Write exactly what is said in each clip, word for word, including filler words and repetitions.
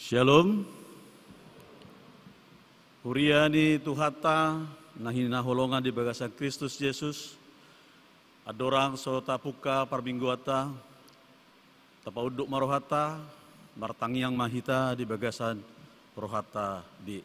Syalom. Huria ni Tuhanta na hinaholongan di bagasan Kristus Jesus, andorang so tapungka parmingguanta, tapaunduk ma rohanta, martangiang ma hita di bagasan rohanta be.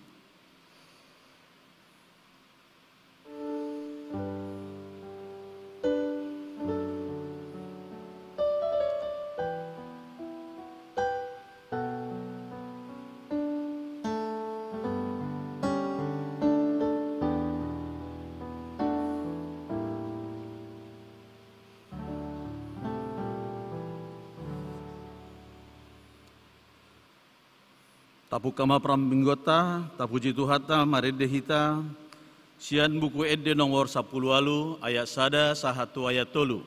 Tapungka ma parmingguanta, tapuji Tuhanta, marende hita sian Buku Ende nomor sampulu ualu, ayat sada sahat tu ayat tolu.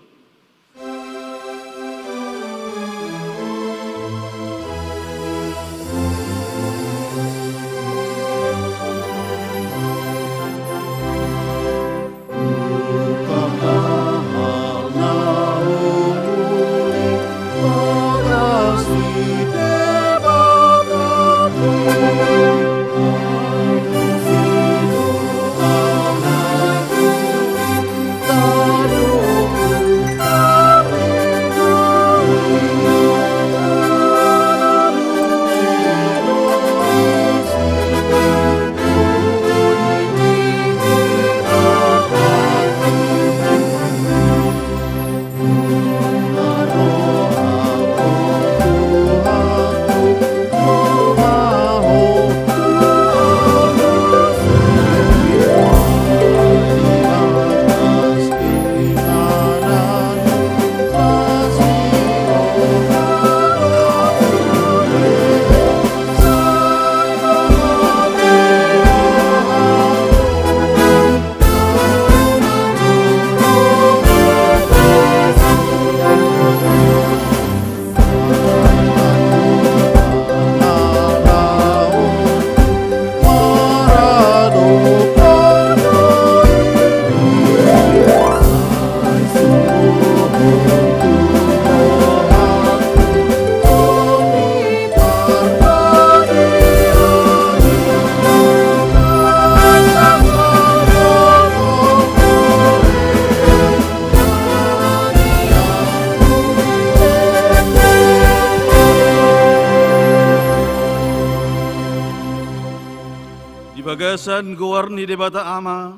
Di bagasan goar ni Debata Ama,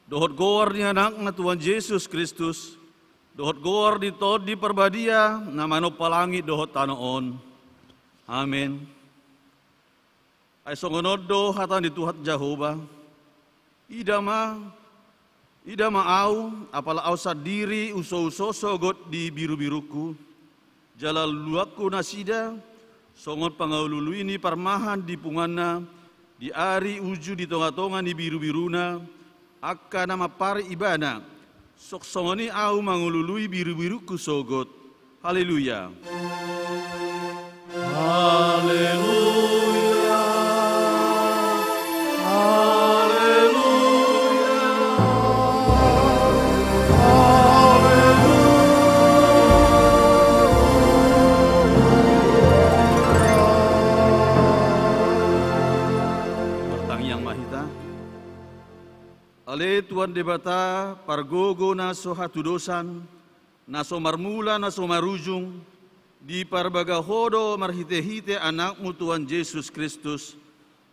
dohot goar ni Anakna Tuhan Jesus Kristus, dohot goar ni Tondi Parbadia na manompa langit dohot tano on. Amen. Ai songon on do hata ni Tuhan Jahowa: Ida ma, ida ma ahu, apala ahu sandiri husouso sogot di birubirungku, jala luluanku nasida songon pangalului ni parmahan di punguanna di ari uju di tongatonga ni birubiruna, angka na mamparit ibana. Songon i ahu mangalului birubirungku sogot. Haleluya. Haleluya. Haleluya. Haleluya. Martangiang ma hita. Ale Tuhan Debata, pargogo na so hatudosan, na so marmula, na so marujung, diparbaga Ho do marhitehite Anakmu Tuhan Jesus Kristus,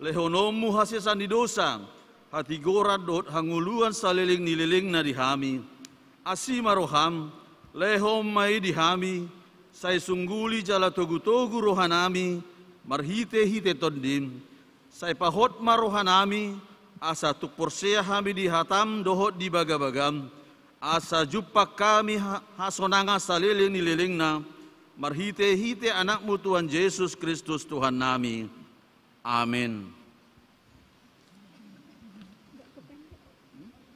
lehononmu hasesaan ni dosa, hatigoran dohot hangoluan saleleng ni lelengna di hami. Asi ma roham, lehon ma i di hami, sai sungguli jala togutogu rohanami marhitehite Tondim. Sai pahot ma rohanami, asa tung porsea hami di hatam dohot di bagabagam, asa jumpang hami ha-, hasonangan saleleng ni lelengna, marhitehite Anakmu Tuhan Jesus Kristus Tuhannami. Amen.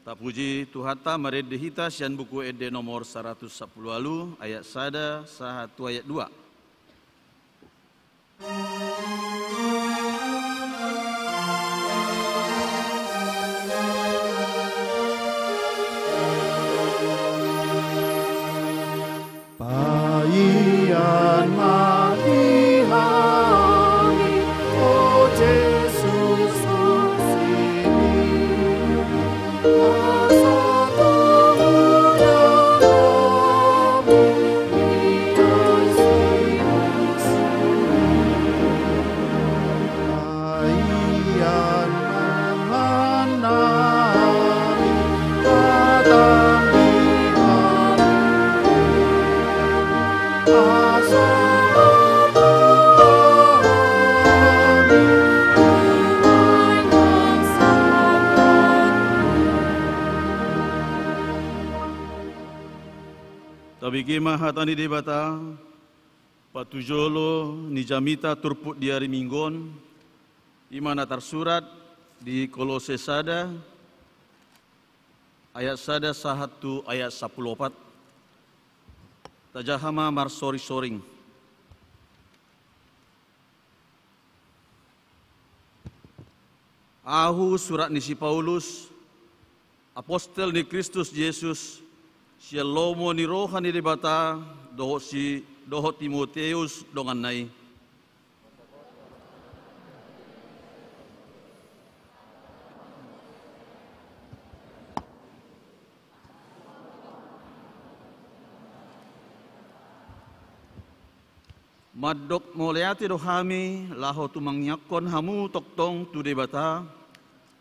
Tapuji Tuhanta, marende hita sian Buku Ende nomor saratus sampulu ualu, ayat sada sahat tu ayat dua. Paihut ma di hami Tabege ma hata ni Debata, patujolo ni jamita turpuk di ari Minggu on, i ma na tarsurat di Kolose sada, ayat sada sahat tu ayat sampulu opat. Tajaha ma marsoring-soring. Ahu surat ni si Paulus, apostel ni Kristus Jesus, sian lomo ni roha ni Debata, dohot si, dohot Timoteus donganna i. Mandok mauliate do hami laho tumangiangkon hamu tongtong tu Debata,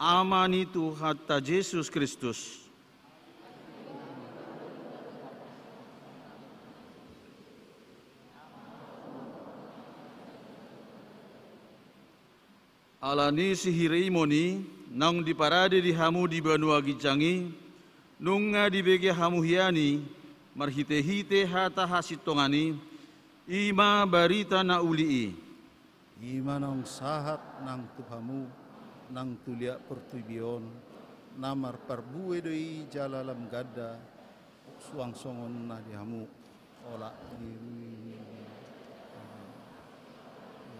Ama ni Tuhanta Jesus Kristus. Ala ni sihirimon i, naung diparade di hamu di banua ginjang i, nunga dibege hamu hian i, marhite-hite hata hasintongan i, i ma barita na uli i. I ma naung sahat nang tu hamu, nang tu liat portibi on, na marparbue do i jala lam ganda, suang songon na di hamu, olat ni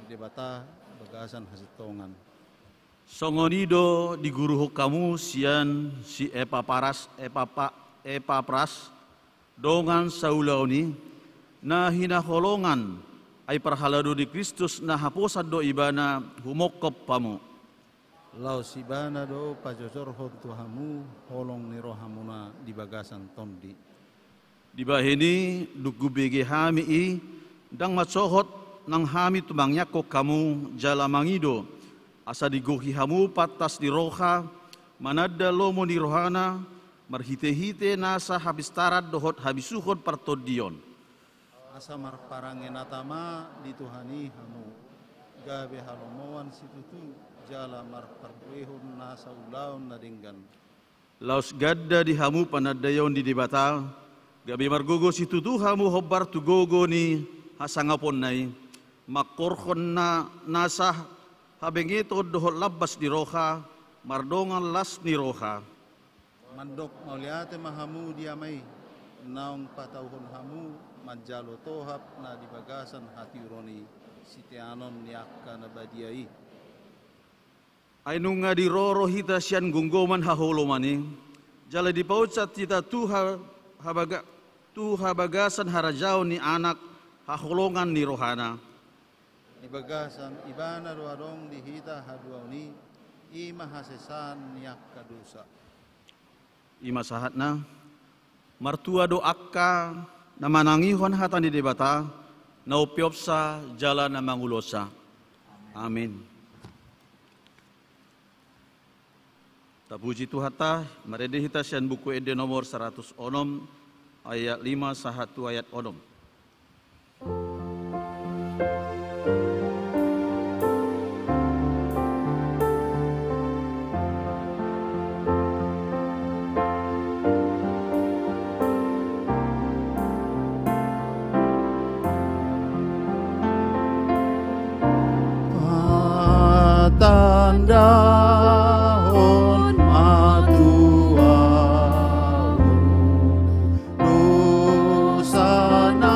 Debata bagasan hasintongan. Songon i do diguruhon hamu sian si Epaparas, Epapa-, Epapras, dongan saulaon i, na hinaholongan, ai parhalado ni Kristus na haposan do ibana humongkop hamu. Laos ibana do pajojorhon tu hamu holong ni rohamuna di bagasan tondi. Dibahen i, dung hubege hami i, ndang mansohot nang hami tumangiangkon hamu jala mangido, asa digohi hamu pantas ni roha, mananda lomo ni rohana, marhite-hite nasa hapistaran dohot habisuhon partondion. Asa marparange nata ma di Tuhan i hamu, gabe halomoan situtu jala marparbuehon nasa ulaon na denggan. Laos ganda di hamu panandaion ni Debata, gabe margogo situtu hamu hombar tu gogo ni hasangaponna i, mangkorhon na nasa habengeton dohot lambas ni roha, mardongan las ni roha. Mandok mauliate ma hamu di Ama i, naung patauhon hamu manjalo tohap na di bagasan hatiuron i, siteanon ni angka na badia i. Ai nunga diroro hita sian gomgoman haholoman i, jala dipauncat hita tu ha-, habaga-, tu habagasan harajaon ni Anak haholongan ni rohana. Di bagasan ibana do adong di hita haduaon i, i ma hasesaan ni angka dosa. I ma sahatna, martua do angka na manangihon hata ni Debata, na umpeopsa jala na mangulonsa. Amin. Tapuji Tuhanta, marende hita sian Buku Ende nomor saratus onom, ayat lima sahat tu ayat onom. Patandahon ma tu ahu dosa na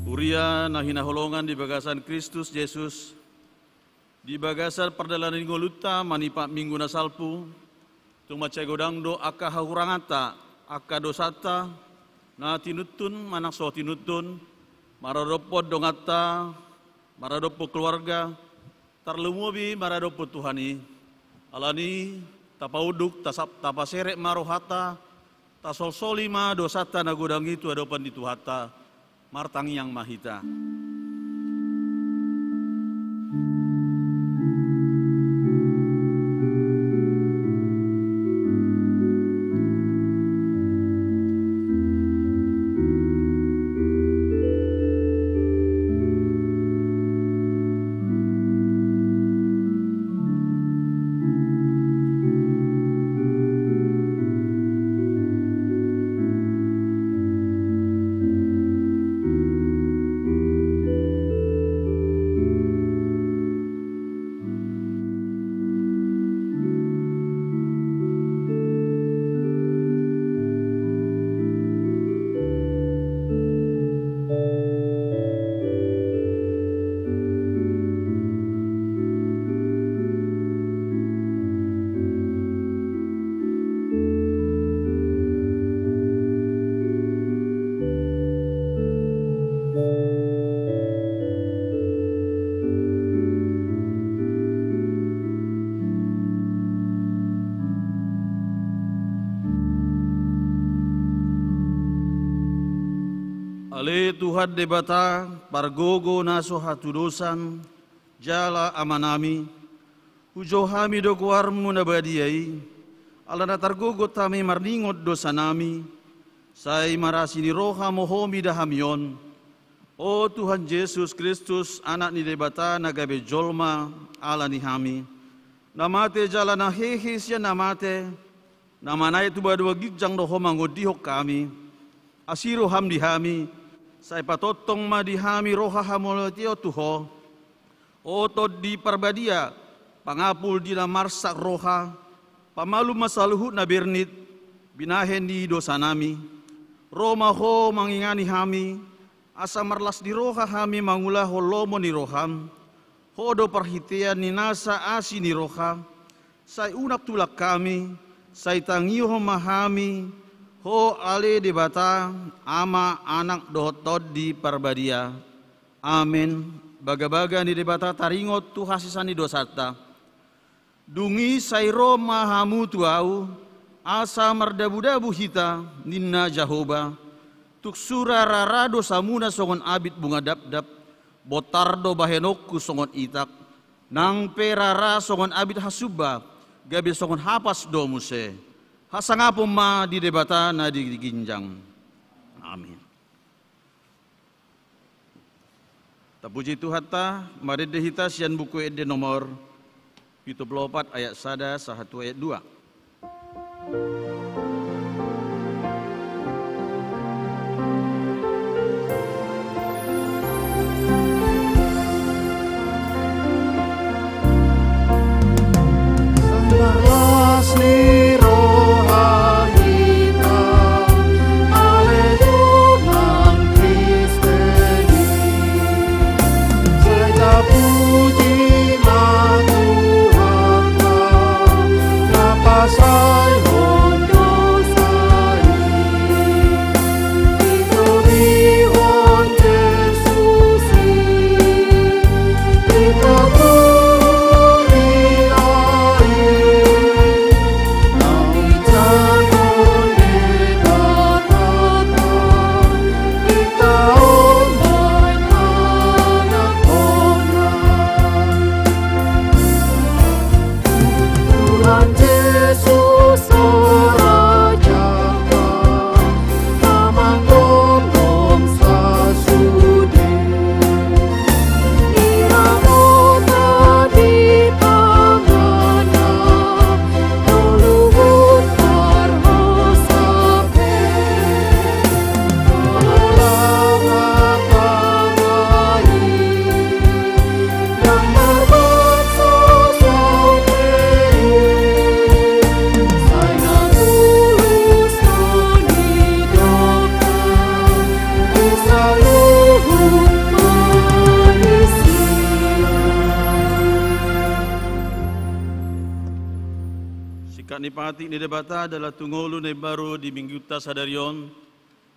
Huria na hinaholongan di bagasan Kristus Jesus, di bagasan pardalanan ni ngolunta manipat Minggu na salpu, tung mansai godang do angka hahuranganta, angka dosanta, na tinuntun manang so tinuntun, maradophon donganta, maradophon keluarga, tarlumobi maradophon Tuhan i. Alani i, tapaunduk, tasap-, tapaserep ma rohanta, tasolsoli ma dosanta na godang i tu adopan ni Tuhanta. Martangiang ma hita. Ale Tuhan Debata, pargogo na so hatudosan, jala Amanami, hujou hami do goarMu na badia i, ala na targogot hami marningot dosanami, sai marasi ni roha ma Ho mida hami on. O Tuhan Jesus Kristus, Anak ni Debata na gabe jolma ala ni hami, na mate jala na hehe sian na mate, na manaek tu banua ginjang do Ho mangondihon hami, asi rohaM di hami, sai patongtong ma di hami roha hamauliateon tu Ho. O Tondi Parbadia, pangapul di na marsak roha, pamalum ma saluhut na bernit, binahen ni dosanami. Ro ma Ho mangingani hami, asa marlas ni roha hami mangulahon lomo ni rohaM. Ho do parhitean ni nasa asi ni roha, sai unang tulang hami, sai tangihon ma hami, Ho ale Debata, Ama, Anak dohot Tondi Parbadia. Amen. Bagabaga ni Debata taringot tu hasesaan ni dosanta. Dung i sai ro ma hamu tu Ahu, asa mardabudabu hita, ninna Jahowa. Tung sura rara dosamuna songon abit bunga dapdap, bontar do bahenonku songon itak, nang pe rara songon abit hasumba, gabe songon hapas do muse. Hasangapon ma di Debata na di ginjang. Amin. Tapuji Tuhanta, marende hita sian Buku Ende nomor pitu pulu opat ayat sada sahat tu ayat dua. Las ni roha hita, ale Tuhan Kristus. Sai tapuji ma Tuhanta, na pasaehon Ni patik ni Debata dalan tu ngolu na imbaru di Minggunta sadari on,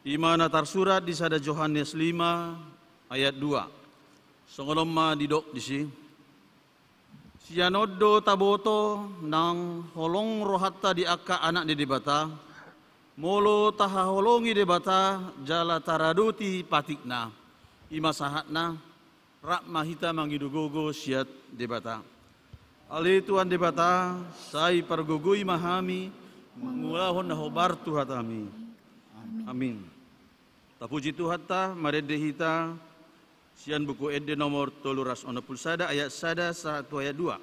i ma na tarsurat di sada Johannes lima ayat dua. Songon on ma didok disi: Sian on do taboto nang holong rohanta di angka anak ni Debata, molo tahaholongi Debata jala taradoti patikna. I ma sahatna, rap ma hita mangido gogo sian Debata. Ale Tuhan Debata, sai pargogoi ma hami mangulahon na hombar tu hatami. Amin. Tapuji Tuhanta, marende hita sian Buku Ende nomor tolu ratus onom pulu sada ayat sada sahat tu ayat dua.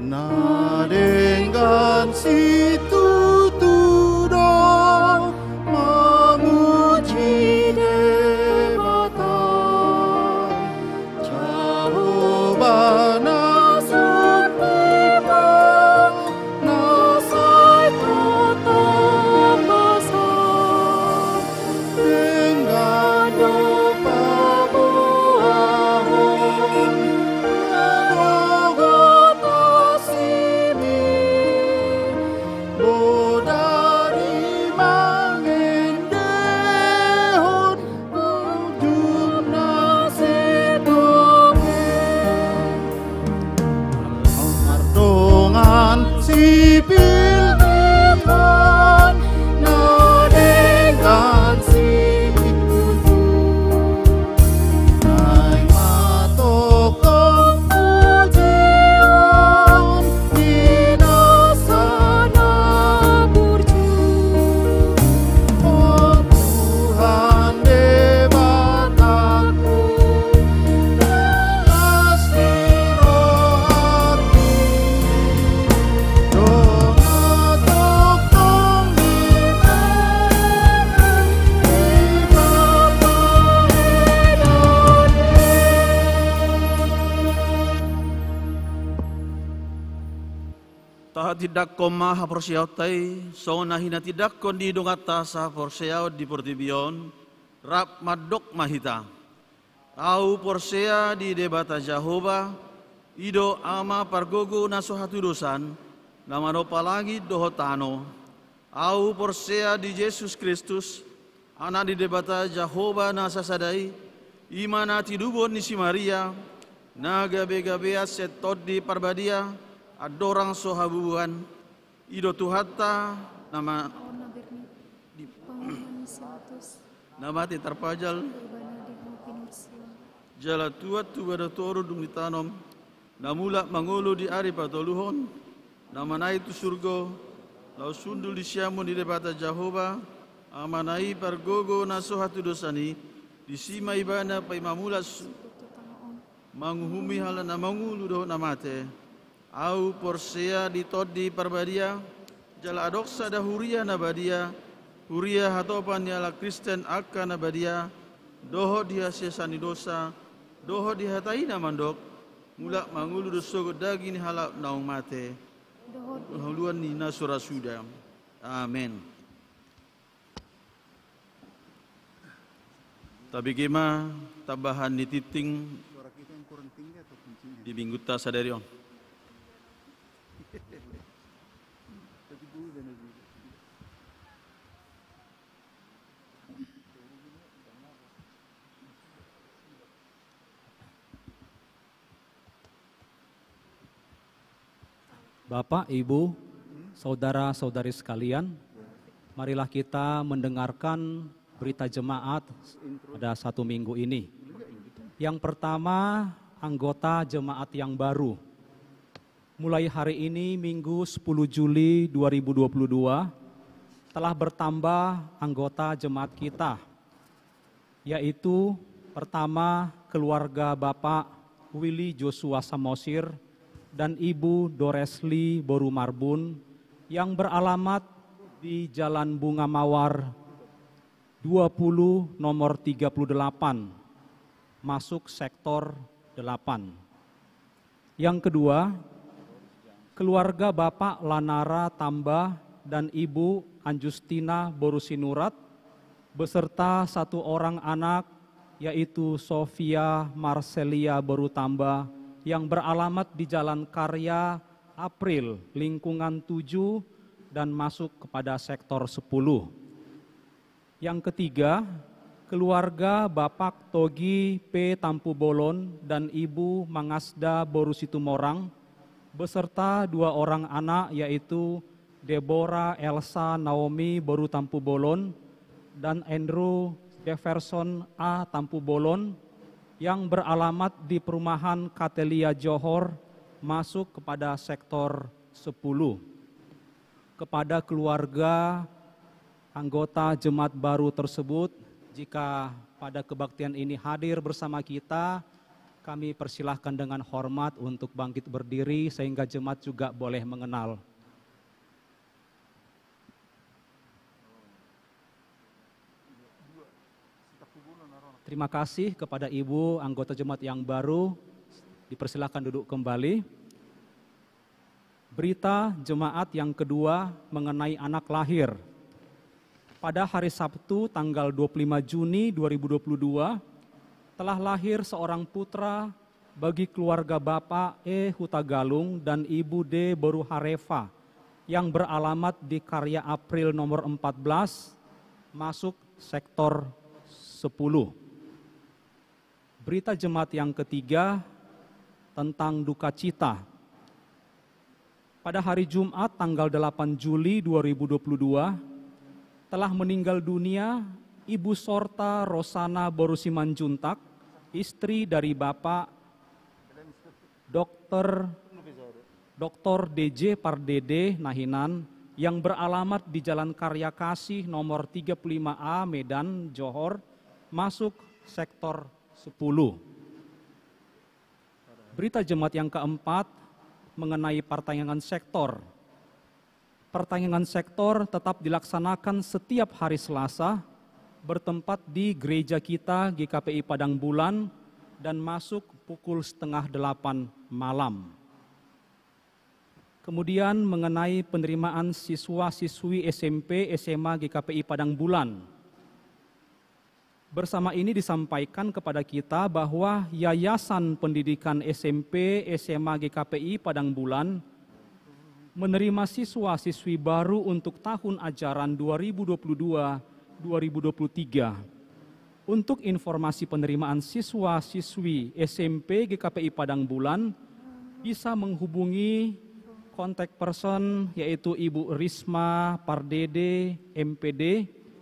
Na denggan situtu do mamuji Debata. Jahowa na sumurung, na sai totap basa. Denggan do paboahon na gogo tu asimi. Bodari mangendehon ujungna sitoke. Mardongan sipil iman na denggan situtu. Naeng ma tongtong pujion di nasa na burju. O Tuhan Debataku, na las ni rohangki, do na tongtong di Bapa. Tahatindangkon ma haporseaonta i, songon na hinatindangkon ni donganta sahaporseaon di portibi on, rap mandok ma hita. Ahu porsea di Debata Jahowa, i do Ama pargogo na so hatudosan, na manompa langit dohot tano. Ahu porsea di Jesus Kristus, Anak ni Debata Jahowa na sasada i, i ma na tinubon ni si Maria, na gabegabean sian Tondi Parbadia, andorang so habubuhan. I do Tuhanta, na ma-, Ahu na berni, di pangarangan ni Pilatus, na mate tarpajal, ibana dihamu pinursian. Jala tuat tu bada toru dung ditanom, na mulak mangolu di ari patoluhon, na manaek tu surgo, laos hundul di siamun ni Debata Jahowa, Amana i pargogo na so hatudosan i, disi ma ibana paima mulak su-, manguhumi halak na mangolu dohot na mate. Ahu porsea di Tondi Parbadia, jala adong sada huria na badia, huria hatopan ni halak Kristen angka na badia, dohot di hasesaan ni dosa, dohot di hata i na mandok, mulak mangolu do sogot daging ni halak naung mate. Dohot di hangoluan ni na so ra suda. Amen. Tabege ma tambahan ni tingting di Minggunta sadari on. Bapak, Ibu, saudara-saudari sekalian, marilah kita mendengarkan berita jemaat pada satu minggu ini. Yang pertama, anggota jemaat yang baru. Mulai hari ini, Minggu sepuluh Juli dua ribu dua puluh dua, telah bertambah anggota jemaat kita, yaitu pertama, keluarga Bapak Willy Joshua Samosir dan Ibu Doresli Boru Marbun yang beralamat di Jalan Bunga Mawar dua puluh, nomor tiga puluh delapan, masuk sektor delapan. Yang kedua, Keluarga Bapak Lanara Tamba dan Ibu Anjustina boru Sinurat, beserta satu orang anak, yaitu Sofia Marcelia boru Tamba, yang beralamat di Jalan Karya April, lingkungan tujuh, dan masuk kepada sektor sepuluh. Yang ketiga, keluarga Bapak Togi P Tampubolon dan Ibu Mangasda boru Situmorang, beserta dua orang anak, yaitu Deborah Elsa Naomi boru Tampubolon dan Andrew Jefferson A Tampubolon, yang beralamat di perumahan Katelia Johor, masuk kepada sektor sepuluh. Kepada keluarga anggota jemaat baru tersebut, jika pada kebaktian ini hadir bersama kita, kami persilahkan dengan hormat untuk bangkit berdiri sehingga jemaat juga boleh mengenal. Terima kasih kepada ibu anggota jemaat yang baru. Dipersilakan duduk kembali. Berita jemaat yang kedua mengenai anak lahir. Pada hari Sabtu, tanggal dua puluh lima Juni dua ribu dua puluh dua, telah lahir seorang putra bagi keluarga Bapak E Hutagalung dan Ibu D boru Harefa, yang beralamat di Karya April nomor empat belas, masuk sektor sepuluh. Berita jemaat yang ketiga tentang duka cita. Pada hari Jumat, tanggal delapan Juli dua ribu dua puluh dua, telah meninggal dunia Ibu Sorta Rosana boru Simanjuntak, istri dari Bapak Dokter, Dokter D J Pardede Nahinan, yang beralamat di Jalan Karya Kasih nomor tiga puluh lima A, Medan, Johor, masuk sektor sepuluh. Berita jemaat yang keempat mengenai partangiangan sektor. Partangiangan sektor tetap dilaksanakan setiap hari Selasa, bertempat di gereja kita, G K P I Padang Bulan, dan masuk pukul setengah delapan malam. Kemudian, mengenai penerimaan siswa-siswi S M P, S M A G K P I Padang Bulan. Bersama ini disampaikan kepada kita bahwa Yayasan Pendidikan S M P S M A G K P I Padang Bulan menerima siswa-siswi baru untuk tahun ajaran dua ribu dua puluh dua, dua ribu dua puluh tiga. Untuk informasi penerimaan siswa-siswi S M P G K P I Padang Bulan, bisa menghubungi kontak person, yaitu Ibu Risma Pardede, M P D,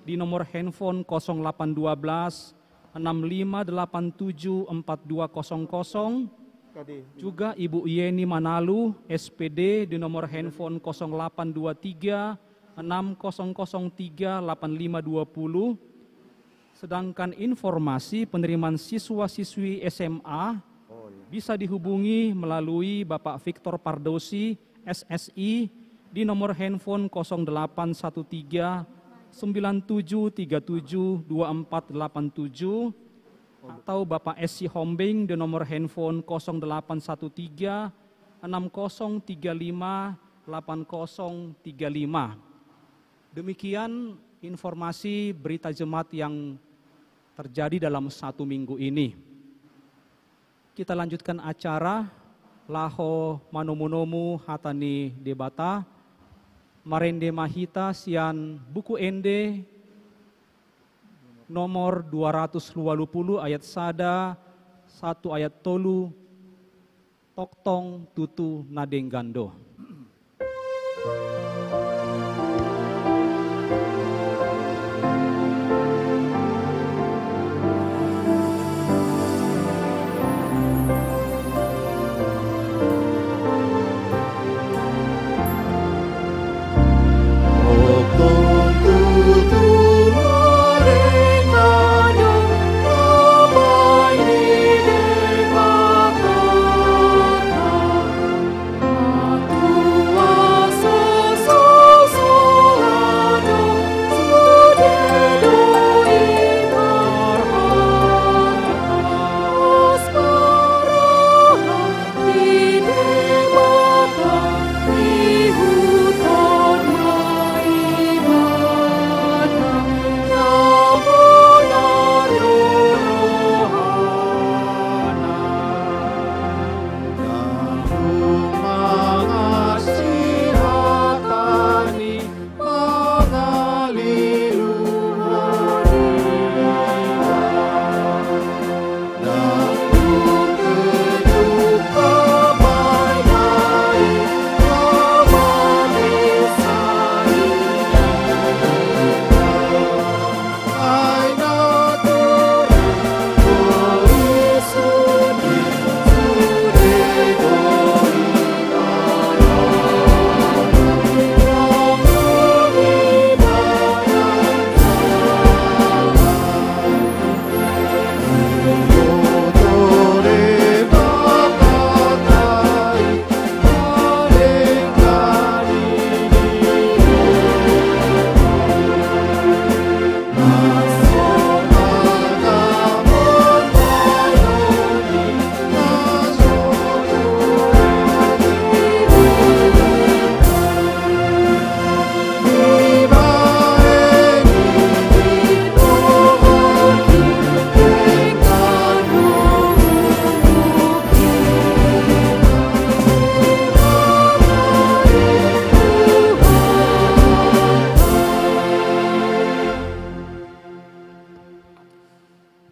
di nomor handphone kosong delapan dua belas, enam lima delapan tujuh, empat dua kosong kosong. Juga Ibu Yeni Manalu, S P D, di nomor handphone kosong delapan dua tiga, enam kosong kosong tiga, delapan lima dua puluh. Sedangkan informasi penerimaan siswa-siswi S M A bisa dihubungi melalui Bapak Victor Pardosi, S S I, di nomor handphone kosong delapan satu tiga, sembilan tujuh tiga tujuh, dua empat delapan tujuh, atau Bapak S C Hombing di nomor handphone kosong delapan satu tiga, enam kosong tiga lima, delapan kosong tiga lima. Demikian informasi berita jemaat yang terjadi dalam satu minggu ini. Kita lanjutkan acara, laho manomu-nomu hata ni Debata, marende ma hita sian Buku Ende nomor dua ratus dua puluh ayat sada, satu ayat tolu, tongtong tutu na denggan do.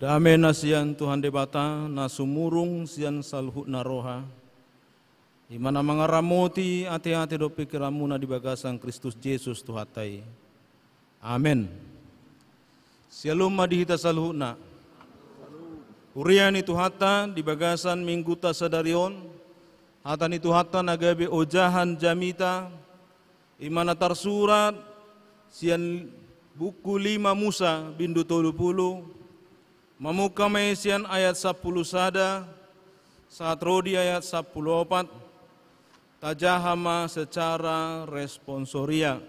Dame na sian Tuhan Debata, na sumurung sian saluhutna roha, i ma na mangaramoti ateate dohot pingkiranmuna di bagasan Kristus Jesus Tuhanta i. Amen. Syalom ma di hita saluhutna. Huria ni Tuhanta, di bagasan mingguta sadari on, hata ni Tuhanta na gabe ojahan jamita, i ma na tarsurat sian buku lima Musa bindu tolu pulu, mamungka ma i sian ayat sampulu sada sahat ro di ayat sampulu opat. Tajaha ma secara responsoria.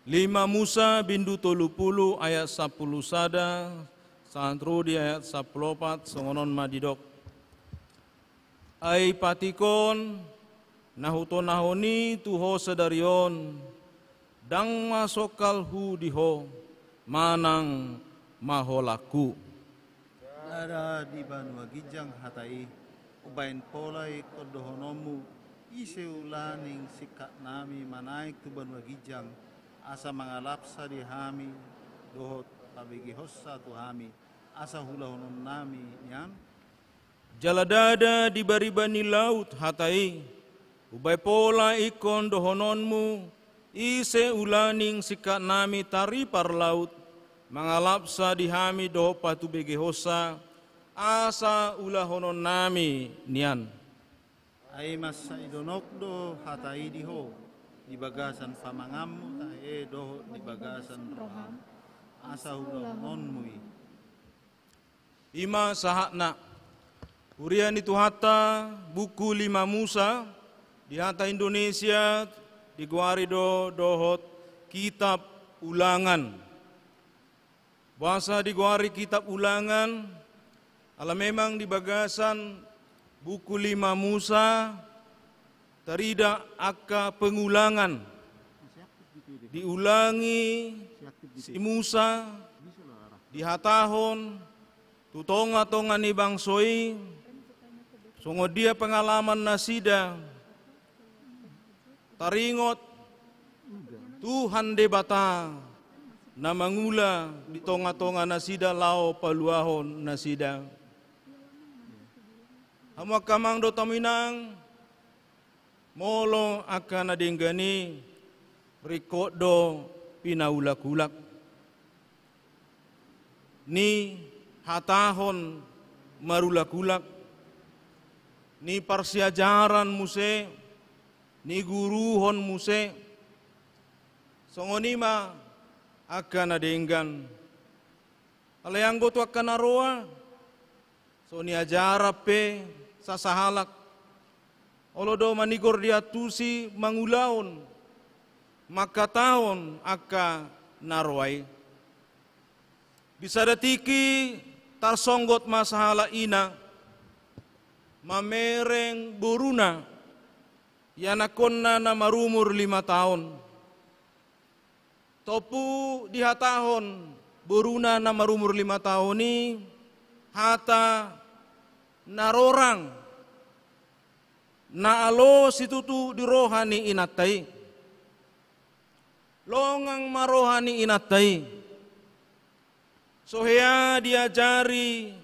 Lima Musa bindu tolu pulu ayat sampulu sada sahat ro di ayat sampulu opat, songon on ma didok. Ai patikon, na hutonahon i tu ho sadari on, ndang masongkalhu di ho, manang maholanghu. Ndada di banua ginjang hata i, umbahen pola ingkon dohononmu, ise ulaning singkat nami manaek tu banua ginjang, asa mangalapsa di hami, dohot pabegehonsa tu hami, asa ulahonon nami nian? Jala ndada di bariba ni laut hata i, umbahen pola ingkon dohononmu, ise ulaning singkat nami taripar laut, mangalapsa di hami dohot patubegehonsa, asa ulahonon nami nian. Ai mansai donok do hata i di ho, di bagasan pamanganmu tahe dohot di bagasan roham, asa ulahononmu i. I ma sahatna. Huria ni Tuhanta, buku lima Musa, di hata Indonesia digoari do dohot kitab Ulangan. Boasa digoari kitab Ulangan? Ala memang di bagasan buku lima Musa tarida angka pengulangan, diulangi si Musa, dihatahon tu tongatonga ni bangso i, songon dia pengalaman nasida, taringot Tuhan Debata na mangula di tongatonga nasida laho paluahon nasida. Hamu angka amang dohot hamu inang, molo angka na denggan i, ringkot do pinaulak-ulak. Nihatahon marulak-ulak, niparsiajaran muse, niguruhon muse. Songon i ma angka na denggan. Alai anggo tu angka na roa, so niajaran pe sasahalak, olo do manigor diantusi mangulahon, mangkatahon angka na roa i. Di sada tingki tarsonggot ma sahalak ina mamereng boruna, ianakhonna na marumur lima taon. Tompu dihatahon boruna na marumur lima taon i hata na rorang, na alo situtu di roha ni inanta i. Longang ma roha ni inanta i. So hea diajari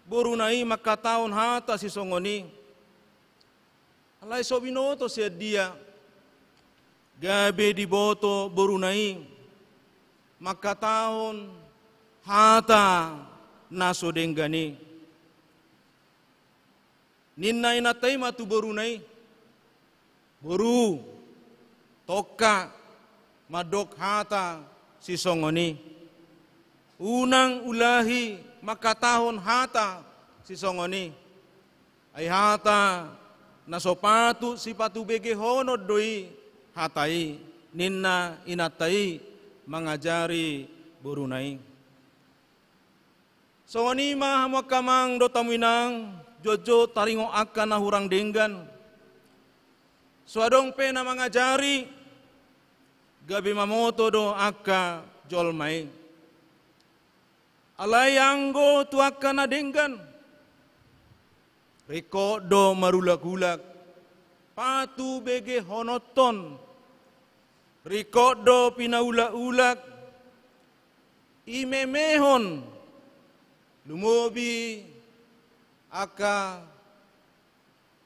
boruna i mangkatahon hata sisongon i. Alai so binoto sian dia gabe diboto boruna i mangkatahon hata na so denggan i. Ninna inanta i ma tu boruna i, "Boru, tongka mandok hata sisongon i. Unang ulahi mangkatahon hata sisongon i. Ai hata na so patut sipatubegehonon do i hata i," ninna inanta i mangajari boruna i. Songon i ma hamu angka amang dohot hamu inang, jotjot taringot angka na hurang denggan. So adong pe na mangajari, gabe mamoto do angka jolma i. Alai anggo tu angka na denggan, ringkot do marulak-ulak, patubegehononhon, ringkot do pinaulak-ulak, imemehon Lumobi angka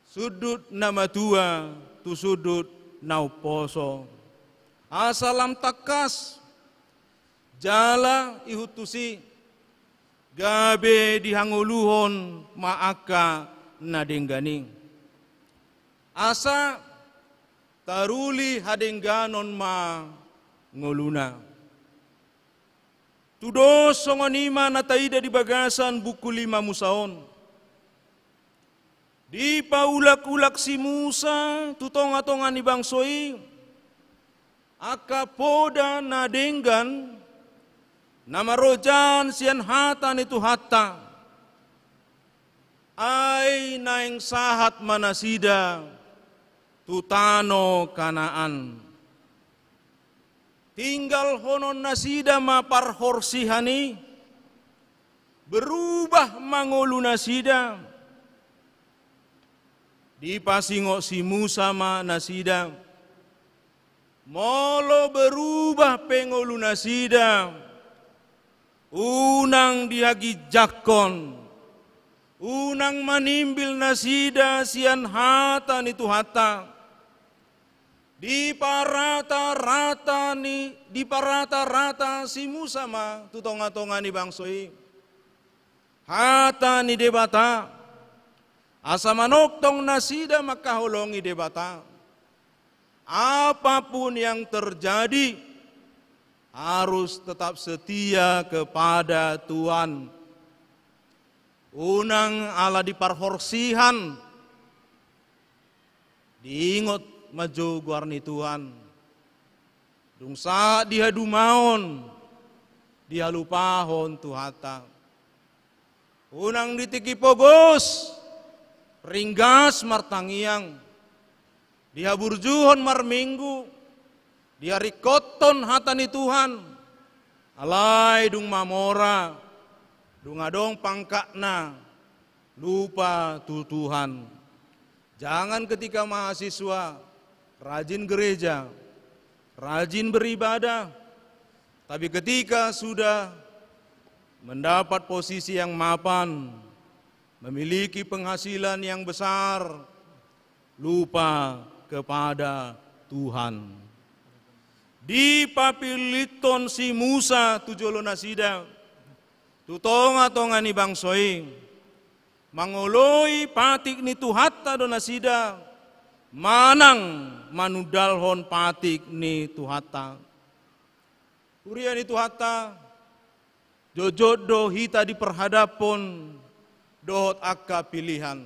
sundut na matua tu sundut na umposo. Asa lam tangkas jala ihut tusi, gabe dihangoluhon ma angka na denggan i. Asa taruli hadengganon ma ngoluna. Tudos songon i ma na taida di bagasan buku lima Musa on. Dipaulak-ulak si Musa tu tonga-tonga ni bangso i angka poda na denggan na marojahan sian hata ni Tuhanta. Ai naeng sahat ma nasida tu tano Kanaan. Tinggalhonon nasida ma parhorsihan i, berubah ma ngolu nasida. Dipasingot si Musa ma nasida, molo berubah pe ngolu nasida, unang dihaginjangkon, unang manimbil nasida sian hata ni Tuhanta. Diparata-rata ni, diparata-rata si Musa ma tu tonga-tonga ni bangso i hata ni Debata, asa manongtong nasida mangkaholongi Debata. Apapun yang terjadi, harus tetap setia kepada Tuhan. Unang ala di parhorsihan diingot ma jo goar ni Tuhan. Dung sahat di hadumaon, dihalupahon Tuhanta. Unang di tingki pogos ringgas martangiang, di haburjuhon marminggu, diharingkothon hata ni Tuhan. Alai dung mamora, dung adong pangkatna, lupa tu Tuhan. Jangan ketika mahasiswa rajin gereja, rajin beribadah, tapi ketika sudah mendapat posisi yang mapan, memiliki penghasilan yang besar, lupa kepada Tuhan. Dipapillithon si Musa tu jolo nasida, tu tonga-tonga ni bangso i, mangoloi patik ni Tuhanta do nasida, manang manundalhon patik ni Tuhanta. Huria ni Tuhanta, jotjot do hita diperhadaphon dohot angka pilihan.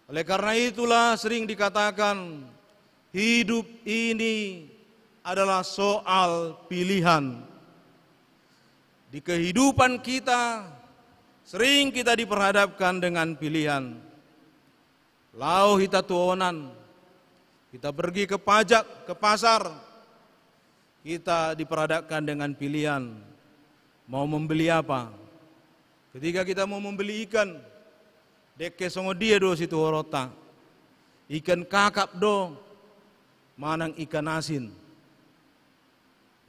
Oleh karena itulah sering dikatakan, hidup ini adalah soal pilihan. Di kehidupan kita, sering kita diperhadapkan dengan pilihan. Laho hita tu onan, kita pergi ke pajak, ke pasar, kita diperhadapkan dengan pilihan. Mau membeli apa? Ketika kita mau membeli ikan, dengke songon dia do situhoronta? Ikan kakap do, manang ikan asin?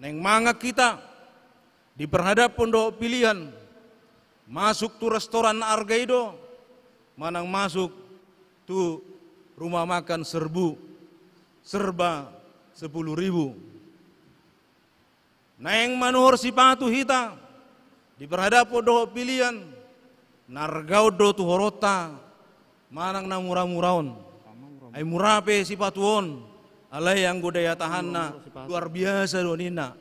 Naeng mangan hita, diperhadaphon dohot pilihan, masuk tu restoran na arga i do, manang masuk tu rumah makan serbu, serba sepuluh ribu. Naeng manuhor sipatu hita, diperhadaphon dohot pilihan, na arga on do tuhoronta, manang na mura-mura on? Ai mura pe sipatu on, alai anggo daya tahanna luar biasa do ninna.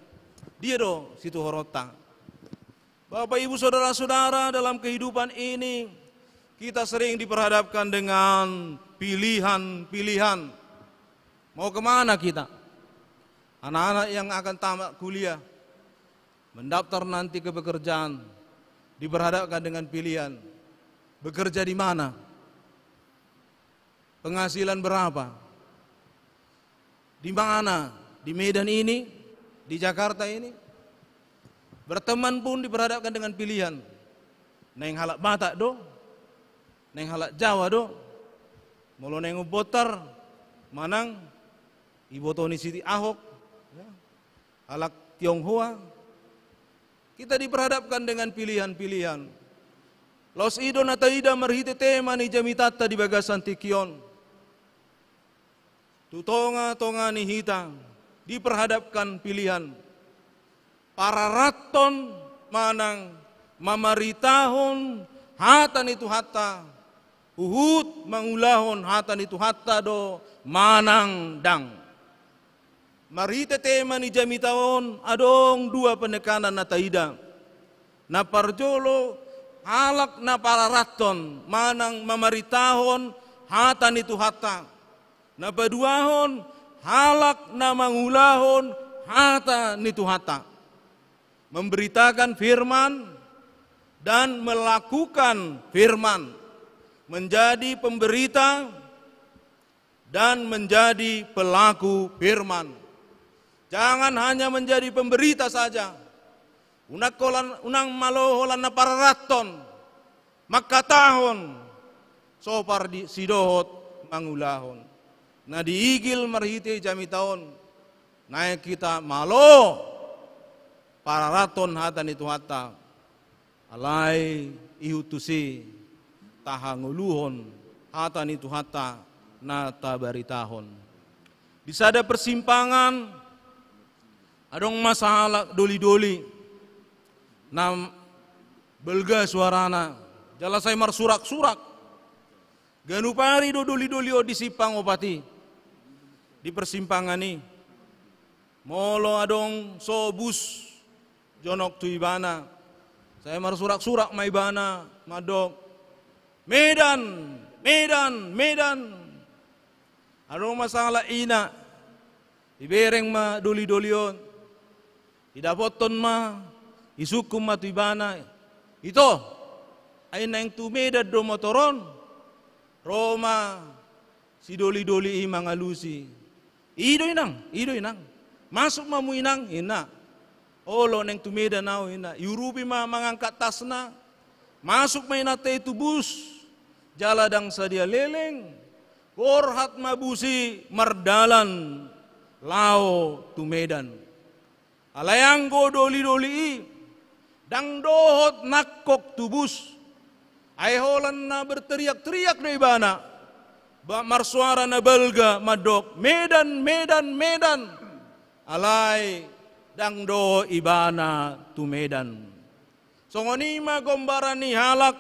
Dia do situhoronta? Bapak, Ibu, saudara-saudara, dalam kehidupan ini kita sering diperhadapkan dengan pilihan-pilihan. Mau kemana kita? Anak-anak yang akan tamat kuliah, mendaftar nanti ke pekerjaan, diperhadapkan dengan pilihan. Bekerja di mana? Penghasilan berapa? Di mana? Di Medan ini? Di Jakarta ini? Berteman pun diperhadapkan dengan pilihan. Naeng halak Batak do? Naeng halak Jawa do? Molo naeng umbontar, manang iboto ni si Ahok, ya, halak Tionghoa. Kita diperhadapkan dengan pilihan-pilihan. Laos i do na taida marhite tema ni jamitanta di bagasan tingki on. Tu tonga-tonga ni hita diperhadapkan pilihan. Pararathon manang mamaritahon hata ni Tuhanta, huhut mangulahon hata ni Tuhanta do manang ndang. Marhite tema ni jamita on adong dua penekanan na taida. Na parjolo, halak na pararathon manang mamaritahon hata ni Tuhanta. Na paduahon, halak na mangulahon hata ni Tuhanta. Memberitakan firman dan melakukan firman. Menjadi pemberita dan menjadi pelaku firman. Jangan hanya menjadi pemberita saja. Unang holan, unang malo holan na pararathon, mangkatahon, so par di, sidohot mangulahon. Na diigil marhite jamita on, naeng hita malo pararathon hata ni Tuhanta. Alai ihut tusi tahangoluhon hata ni Tuhanta na tabaritahon. Di sada persimpangan adong ma sahalak doli-doli na balga suarana, jala sai marsurak-surak. Ganup ari do doli-doli on di simpang opat i, di persimpangan i. Molo adong so bus jonok tu ibana, sai marsurak-surak ma ibana mandok, "Medan, Medan, Medan." Adong ma sahalak ina, ibereng ma doli-doli on, idapothon ma, isungkun ma tu ibana, "Ito, ai naeng tu Medan do motor on?" Ro ma sidoli-doli i mangalusi. "I do, Inang, i do, Inang. Masuk ma hamu, Inang," ninna. "Olo, naeng tu Medan ahu," ninna. Iurupi ma mangangkat tasna. Masuk ma inanta i tu bus. Jala ndang sadia leleng, borhat ma bus i mardalan laho tu Medan. Alai anggo doli-doli i ndang dohot nangkok tu bus. Ai holan na berteriak-teriak do ibana, ba-, marsuara na balga mandok, "Medan, Medan, Medan." Alai ndang dohot ibana tu Medan. Songon i ma gombaran ni halak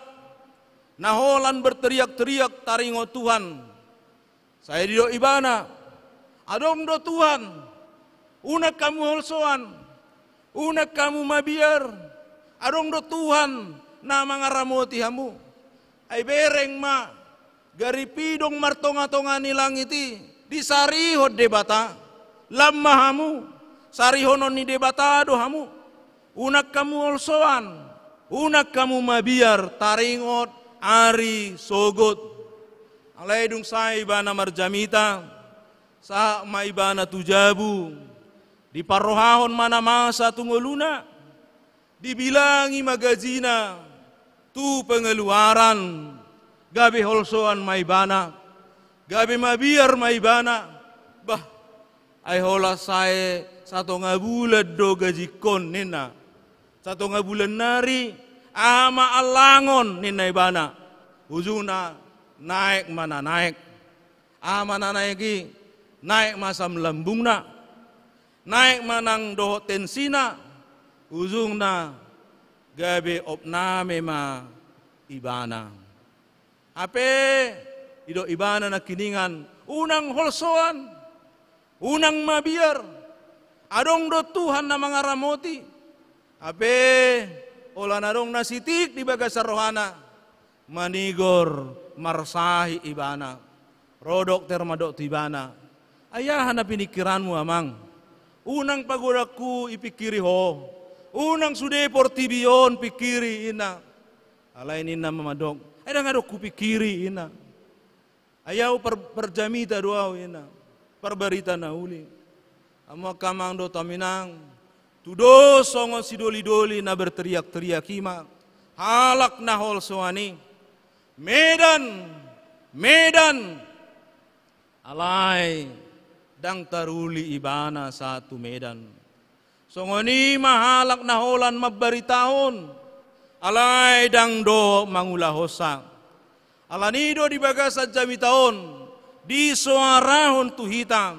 na holan berteriak-teriak taringot Tuhan. Sai didok ibana, "Adong do Tuhan, unang hamu holsoan, unang hamu mabiar, adong do Tuhan na mangaramoti hamu." Ai bereng ma, gari pidong martonga-tonga ni langit i, disarihon Debata. Lam ma hamu, sarihonon ni Debata do hamu. Unang hamu holsoan, unang hamu mabiar taringot ari sogot. Alai dung sae ibana marjamita, sahat ma ibana tu jabu, diparrohahon ma na masa tu ngoluna, dibilangi ma gajina tu pengeluaran, gabe holsoan ma ibana, gabe mabiar ma ibana. Bah, ai holan sae satonga bulan do gajingkon, ninna. Satonga bulan nari, aha ma allangon, ninna ibana. Ujungna naek ma na naek. Aha ma na naek i? Naek ma asam lambungna. Naek ma nang dohot tensina. Ujungna gabe opname ma ibana. Hape didok ibana nangkiningan, unang holsoan, unang mabiar, adong do Tuhan na mangaramoti. Hape holan adong na sitik di bagasan rohana, manigor, marsahit ibana. Ro dokter mandok tu ibana, "Ai aha na piningkiranmu, Amang? Unang pagodangku ipingkiri ho, unang sude portibi on pingkiri," ninna. Alai ninna ma mandok, "Ai ndang adong hupingkiri," ninna. "Ai ahu par-, parjamita do ahu," ninna. "Parbarita na uli." Hamu angka amang dohot hamu inang, tudos songon sidoli-doli na berteriak-teriak i ma halak na holsoan i, "Medan, Medan." Alai ndang taruli ibana sahat tu Medan. Songon i ma halak na holan mambaritahon, Alai ndang dohot mangulahonsa. Alani do di bagasan jamita on disoarahon tu hita,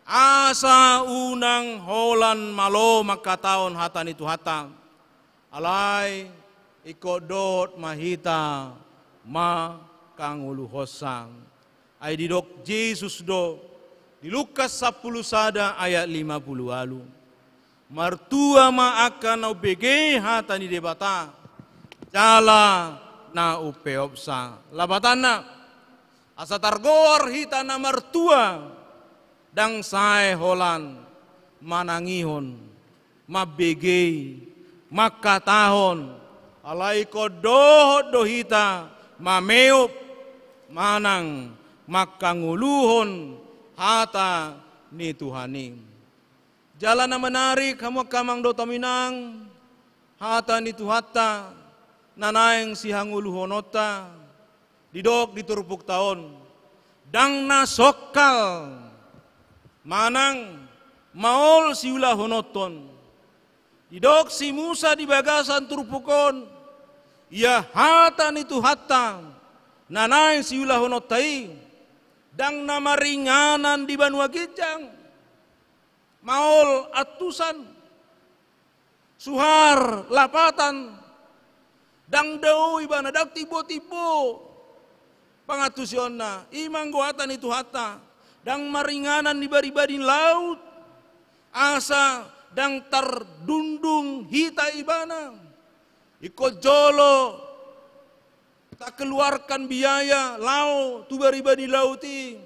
asa unang holan malo mangkatahon hata ni Tuhanta. Alai ingkon dohot ma hita mangkangoluhonsa. Ai didok Jesus do di Lukas sampulu sada ayat lima pulu ualu: Martua ma angka na umbege hata ni Debata jala na umpeopsa. Lapatanna, asa targoar hita na martua, ndang sae holan manangihon, mambegei, mangkatahon, alai ingkon dohot do hita mameop manang mangkangoluhon hata ni Tuhan i. Jala na menarik, hamu angka amang dohot inang, hata ni Tuhanta na naeng sihangoluhononta, didok di turpukta on, ndang na songkal manang maol siulahononhon. Didok si Musa di bagasan turpuk on, ia hata ni Tuhanta na naeng siulahononta i, ndang na maringanan di banua ginjang, maol antusan, suhar lapatan, ndang dao ibana, ndang timbo-timbo pangantusionna. I ma anggo hata ni Tuhanta, ndang maringanan di bariba ni laut, asa ndang tardundung hita ibana. Ingkon jolo takeluarkan biaya laho tu bariba ni laut i,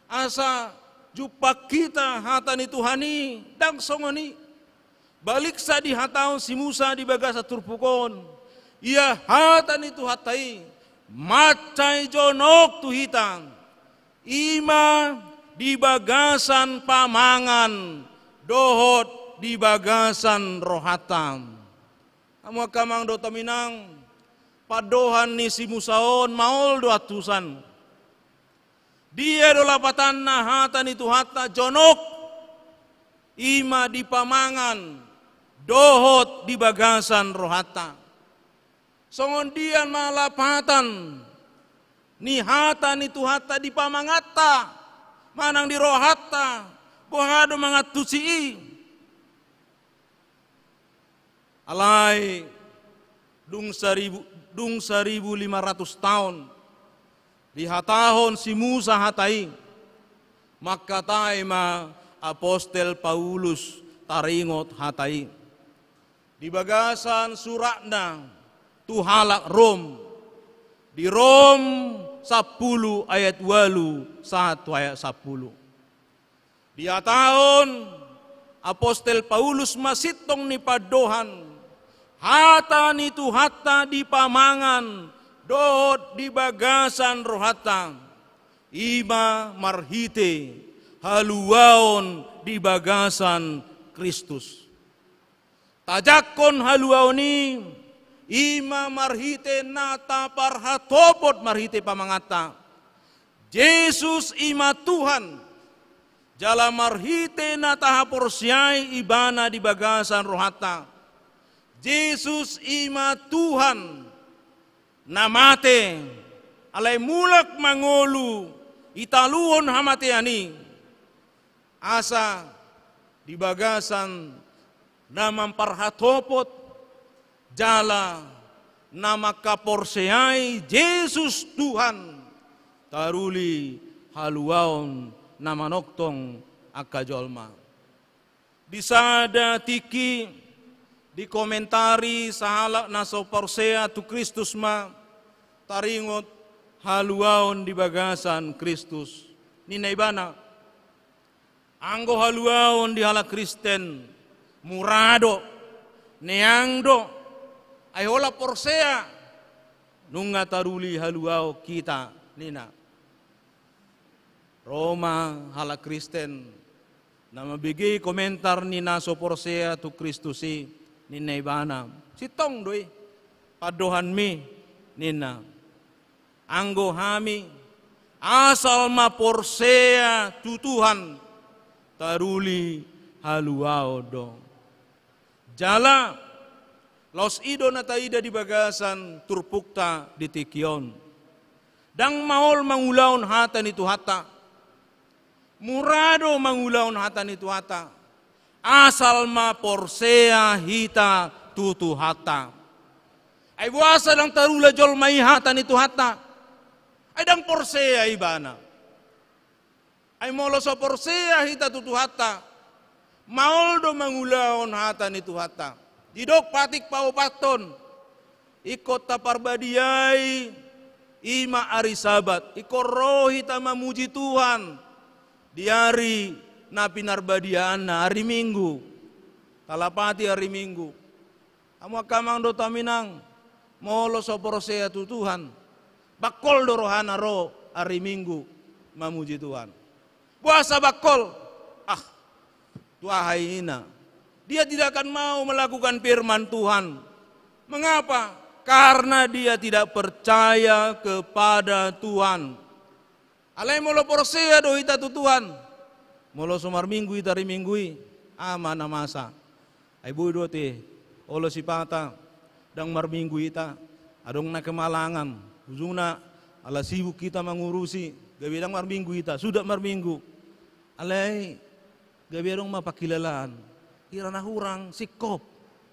asa jumpang hita hata ni Tuhan i, ndang songon i. Baliksa dihatahon si Musa di bagasan turpuk on, ia hata ni Tuhanta i mansai jonok tu hita, i ma di bagasan pamangan dohot di bagasan rohanta. Hamu angka amang dohot inang, pandohan ni si Musa on maol do antusan. Dia do lapatanna hata ni Tuhanta jonok, i ma di pamangan dohot di bagasan rohanta. Songon dia ma lapatan ni hata ni Tuhanta di pamanganta manang di rohanta, boha do mangantusi i? Alai dung saribu, dung saribu lima ratus taon dihatahon si Musa hata i, mangkatai ma apostel Paulus taringot hata i di bagasan suratna tu halak Rom, di Rom sampulu ayat ualu sahat tu ayat sampulu. Dihatahon apostel Paulus ma sintong ni pandohan, hata ni Tuhanta di pamangan dohot di bagasan rohanta, i ma marhite haluaon di bagasan Kristus. Tajangkon haluaon i, i ma marhite na taparhatopot marhite pamanganta. Jesus i ma Tuhan, jala marhite na tahaporseai Ibana di bagasan rohanta. Jesus i ma Tuhan na mate, alai mulak mangolu, ditaluhon hamatean i. Asa di bagasan na mamparhatopot jala na mangkaporseai Jesus Tuhan, taruli haluaon na manongtong angka jolma. Di sada tingki dikomentari sahalak na so porsea tu Kristus ma taringot haluaon di bagasan Kristus. Ninna ibana, anggo haluaon di halak Kristen mura do, neang do, ai holan porsea, nunga taruli haluaon hita, ninna. Ro ma halak Kristen na mambege komentar ni na so porsea tu Kristus i, ninna ibana, sintong do i pandohanmi, ninna. Anggo hami asal ma porsea tu Tuhan, taruli haluaon do. Jala Laos i do na taida di bagasan turpukta di tingki on. Ndang maol mangulahon hata ni Tuhanta. Mura do mangulahon hata ni Tuhanta. Asal ma porsea hita tu Tuhanta. Ai boasa ndang tarula jolma i hata ni Tuhanta? Ai ndang porsea ibana. Ai molo so porsea hita tu Tuhanta, maol do mangulahon hata ni Tuhanta. Didok patik paopathon, ingkon taparbadiai i ma ari Sabat, ingkon ro hita mamuji Tuhan di ari na pinarbadiaanna, ari Minggu. Talapati ari Minggu. Hamu angka amang dohot hamu inang, molo so porsea tu Tuhan, bangkol do rohana ro ari Minggu mamuji Tuhan. Boasa bangkol? Ah, tu aha i ina? Dia tidak akan mau melakukan firman Tuhan. Mengapa? Karena dia tidak percaya kepada Tuhan. Alai molo porsea do hita tu Tuhan, molo so marminggu hita ari Minggu i, aha ma na masa? Ai boi do ate, olo sipata, ndang marminggu hita, adong na kemalangan, ujungna ala sibuk hita mangurusi, gabe ndang marminggu hita, suda marminggu. Alai gabe adong ma pangkilalaan, hira na hurang singkop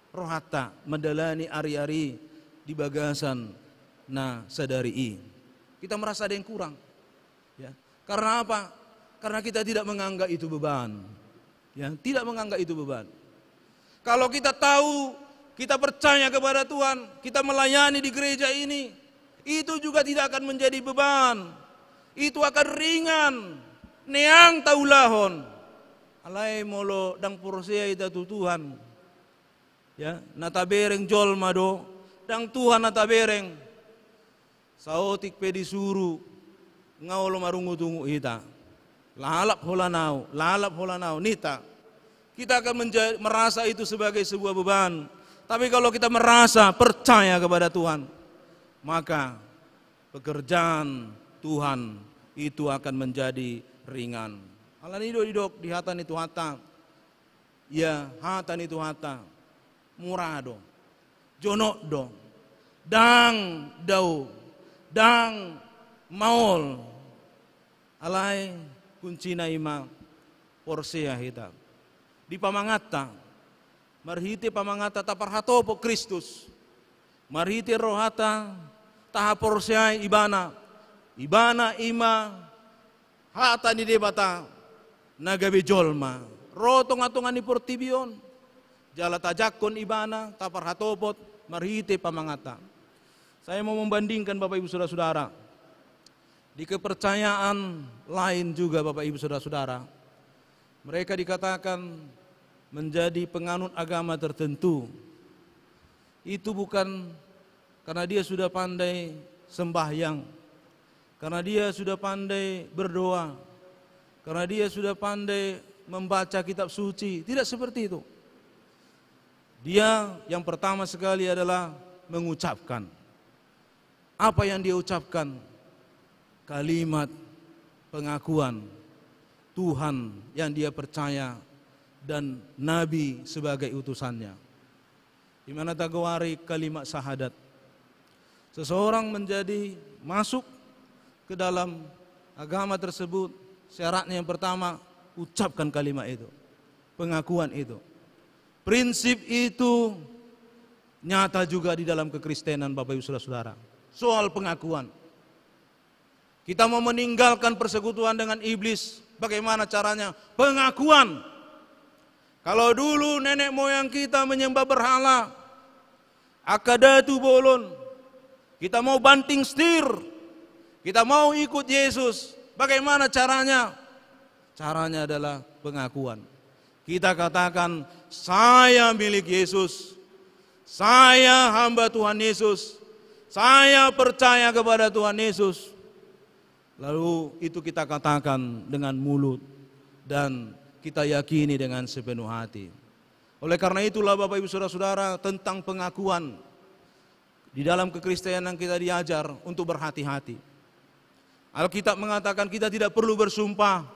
rohanta mandalani ari-ari di bagasan na sadari i. Kita merasa ada yang kurang. Ya. Karena apa? Karena kita tidak menganggap itu beban. Ya, tidak menganggap itu beban. Kalau kita tahu, kita percaya kepada Tuhan, kita melayani di gereja ini, itu juga tidak akan menjadi beban. Itu akan ringan. Neang taulahon. Alai molo ndang porsea hita tu Tuhan. Ya, na tabereng jolma do, ndang Tuhan na tabereng. Saotik pe disuru, nga olo marungut-ungut hita. Lalap holan au, lalap holan au, ninta. Kita akan menja-, merasa itu sebagai sebuah beban. Tapi kalau kita merasa percaya kepada Tuhan, maka pekerjaan Tuhan itu akan menjadi ringan. Alani i do didok di hata ni Tuhanta. Ia hata ni Tuhanta, mura do, jonok do, ndang dao, ndang maol. Alai kuncina i ma porsea hita. Di pamanganta, marhite pamanganta taparhatopot Kristus. Marhite rohanta tahaporseai Ibana. Ibana i ma hata ni Debata na gabe jolma ro tonga-tonga ni portibi on. Jala tajangkon Ibana, taparhatopot marhite pamanganta. Saya mau membandingkan, Bapak Ibu Saudara-saudara, di kepercayaan lain juga, Bapak Ibu Saudara-saudara. Mereka dikatakan menjadi penganut agama tertentu. Itu bukan karena dia sudah pandai sembahyang, karena dia sudah pandai berdoa, karena dia sudah pandai membaca kitab suci. Tidak seperti itu. Dia yang pertama sekali adalah mengucapkan. Apa yang dia ucapkan? Kalimat pengakuan Tuhan yang dia percaya dan nabi sebagai utusannya. Di mana tagoari kalimat syahadat. Seseorang menjadi masuk ke dalam agama tersebut, syaratnya yang pertama, ucapkan kalimat itu. Pengakuan itu. Prinsip itu nyata juga di dalam kekristenan, Bapak Ibu Saudara-saudara. Soal pengakuan. Kita mau meninggalkan persekutuan dengan iblis. Bagaimana caranya? Pengakuan. Kalau dulu nenek moyang kita menyembah berhala, angka datu bolon, kita mau banting setir, kita mau ikut Yesus. Bagaimana caranya? Caranya adalah pengakuan. Kita katakan, "Saya milik Yesus. Saya hamba Tuhan Yesus. Saya percaya kepada Tuhan Yesus." Lalu itu kita katakan dengan mulut dan kita yakini dengan sepenuh hati. Oleh karena itulah, Bapak Ibu Saudara-saudara, tentang pengakuan di dalam kekristenan kita diajar untuk berhati-hati. Alkitab mengatakan kita tidak perlu bersumpah.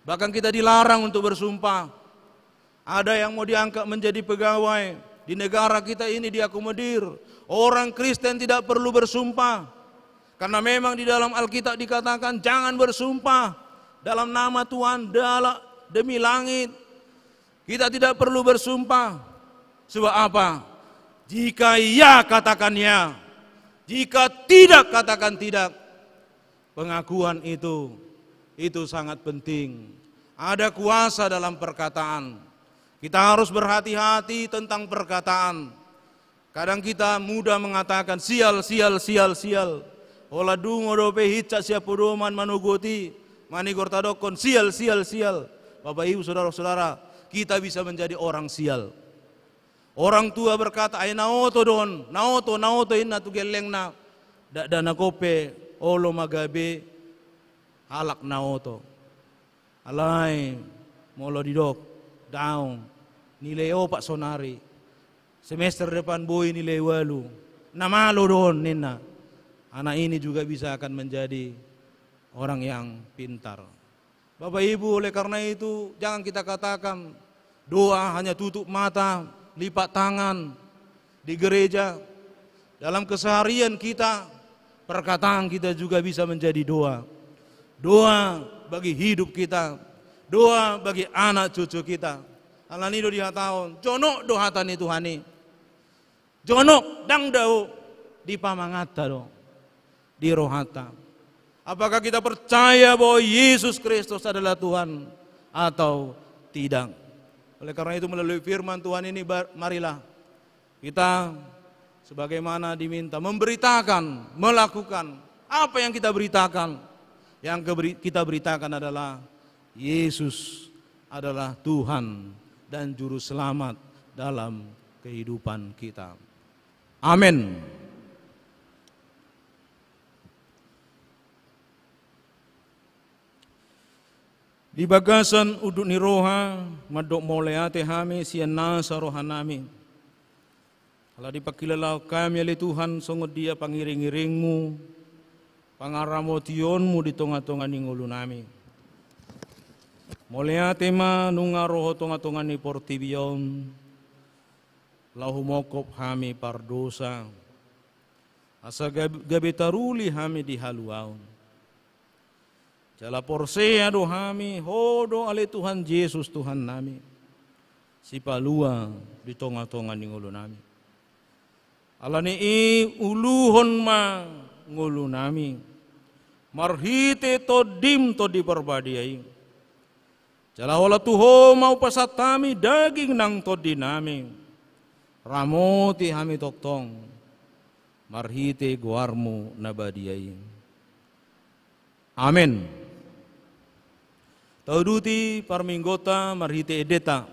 Bahkan kita dilarang untuk bersumpah. Ada yang mau diangkat menjadi pegawai, Di negara kita ini diakomodir. Orang Kristen tidak perlu bersumpah. Karena memang di dalam Alkitab dikatakan, "Jangan bersumpah dalam nama Tuhan, dala-, demi langit." Kita tidak perlu bersumpah. Sebab apa? Jika ya, katakan ya. Jika tidak, katakan tidak. Pengakuan itu, itu sangat penting. Ada kuasa dalam perkataan. Kita harus berhati-hati tentang perkataan. Kadang kita mudah mengatakan, "Sial, sial, sial, sial." Holan dungo dope hinsat sian podoman manogot i, manigor tadokkon, "Sial, sial, sial." Bapak, Ibu, saudara-saudara, kita bisa menjadi orang sial. Orang tua berkata, "Ai na oto do on, na oto, na oto," ninna tu gellengna. Dakdanak on pe olo ma gabe halak na oto. Alai molo didok, "Daong, nilai opat sonari. Semester depan boi nilai ualu. Na malo do on," ninna. Anak ini juga bisa akan menjadi orang yang pintar. Bapak Ibu, oleh karena itu, jangan kita katakan doa hanya tutup mata, lipat tangan di gereja. Dalam keseharian kita, perkataan kita juga bisa menjadi doa. Doa bagi hidup kita, doa bagi anak cucu kita. Alani do dihatahon, jonok do hata ni Tuhan i. Jonok, ndang dao, di pamanganta do, di rohanta. Apakah kita percaya bahwa Yesus Kristus adalah Tuhan atau tidak? Oleh karena itu, melalui firman Tuhan ini, bar-, marilah kita sebagaimana diminta memberitakan, melakukan apa yang kita beritakan. Yang keberi-, kita beritakan adalah Yesus adalah Tuhan dan Juru Selamat dalam kehidupan kita. Amin. Di bagasan unduk ni roha, mandok mauliate hami sian nasa rohanami. Ala dipangkilalahon hami, ale Tuhan, songon dia pangiring-iringmu, pangaramotionmu di tonga-tonga ni ngolunami. Mauliate ma nunga ro ho tonga-tonga ni portibi on, laho humongkop hami pardosa, asa gab-, gabe taruli hami di haluaon. Jala porsea do hami, Ho do ale Tuhan Jesus Tuhannami, Sipalua di tonga-tonga ni ngolunami. Ala ni i uluhon ma ngolunami marhite Tondim Tondi Parbadia i. Jala holan tu Ho ma hupasahat hami daging nang tondinami. Ramoti hami tongtong marhite goarmu na badia i. Amen. Tauduti parmingguonta marhite endenta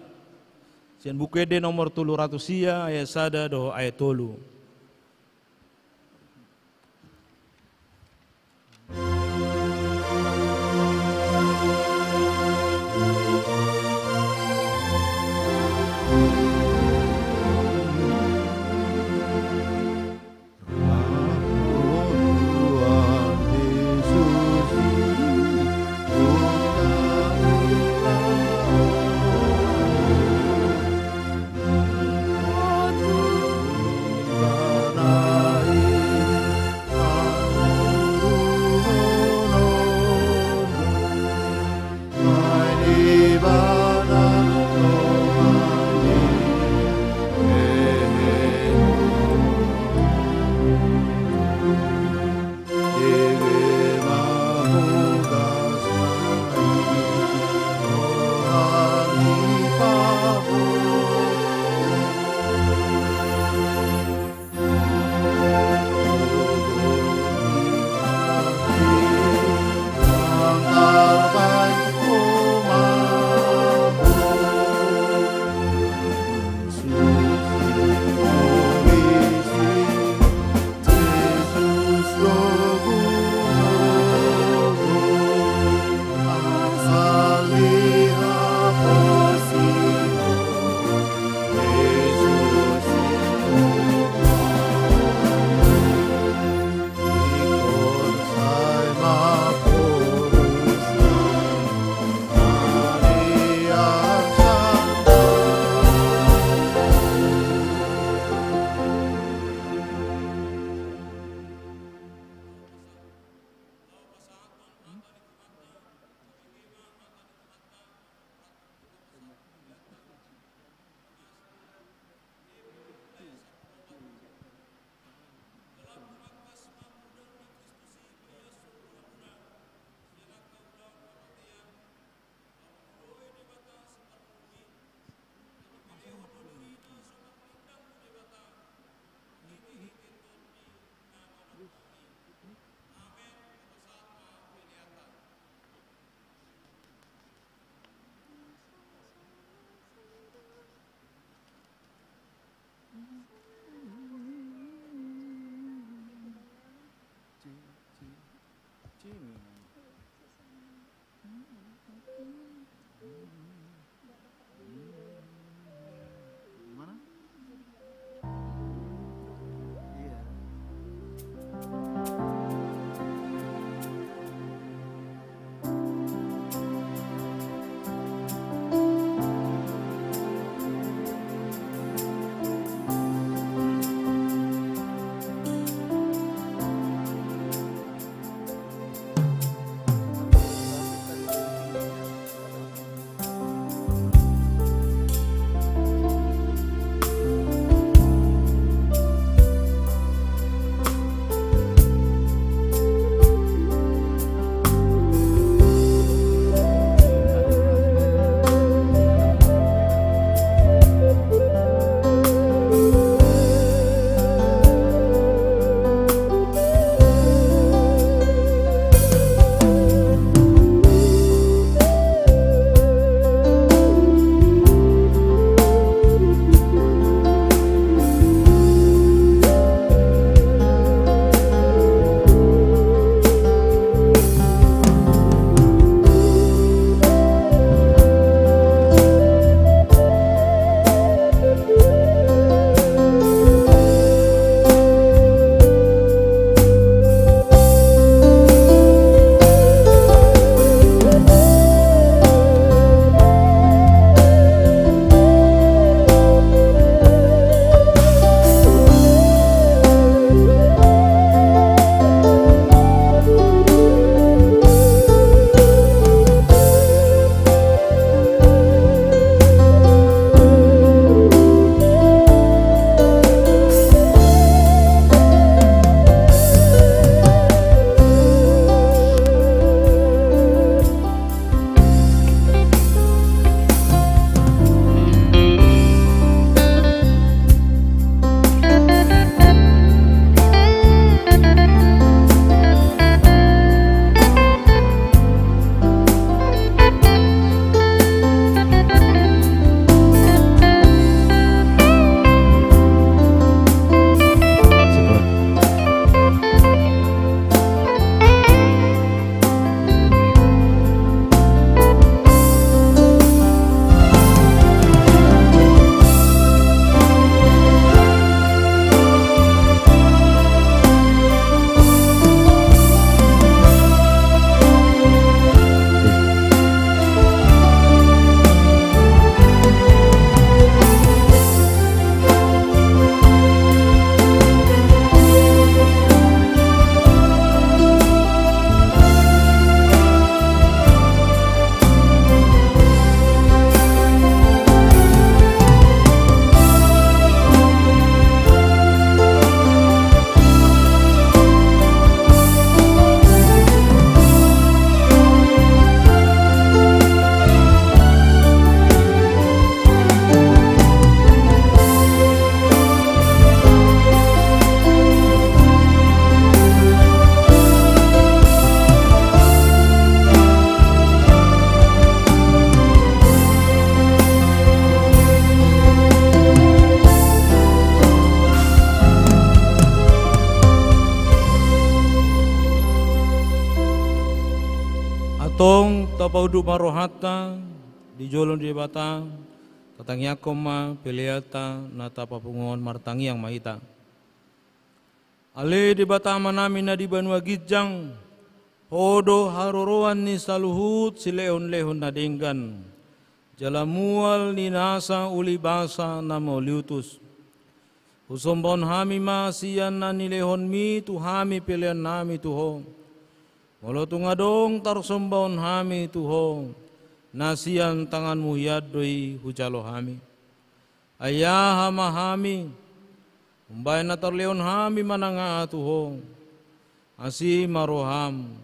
sian Buku Ende nomor tolu ratus sia, ayat sada dohot ayat tolu. Tapaunduk ma rohanta di jolo ni Debata, tatangiangkon ma peleanta na tapapungu on. Martangiang ma hita. Ale Debata Amanami na di banua ginjang, Ho do haroroan ni saluhut silehonlehon na denggan, jala mual ni nasa ulibasa na mauliutus. Husombahon hami ma sian na nilehonmi tu hami peleannami tu Ho. Molo tung adong tarsombaon hami tu Ho, na sian tanganmu hian do i hujalo hami. Ai aha ma hami, umbahen na tarlehon hami manang aha tu Ho? Asi ma roham.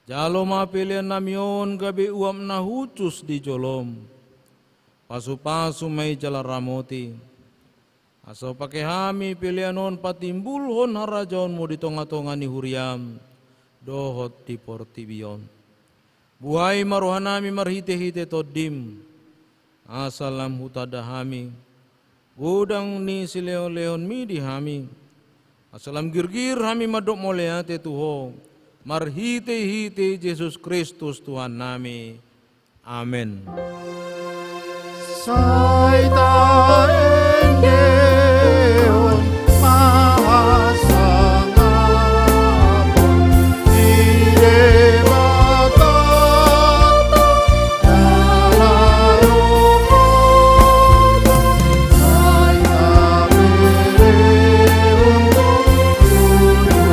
Jalo ma peleannami on gabe uap na hushus di jolom. Pasupasu ma i jala ramoti. Asa hupake hami pelean on patimbulhon harajaonmu di tongatonga ni huriam dohot di portibi on. Buhai ma rohanami marhitehite Tondim, asa lam hutanda hami godang ni silehonlehonmi di hami, asa lam girgir hami mandok mauliate tu Ho, marhitehite Jesus Kristus Tuhannami. Amen. Sai taendehon ma hasangapon di Debata, jala rohanta, sai taberehon tu Tuhan i.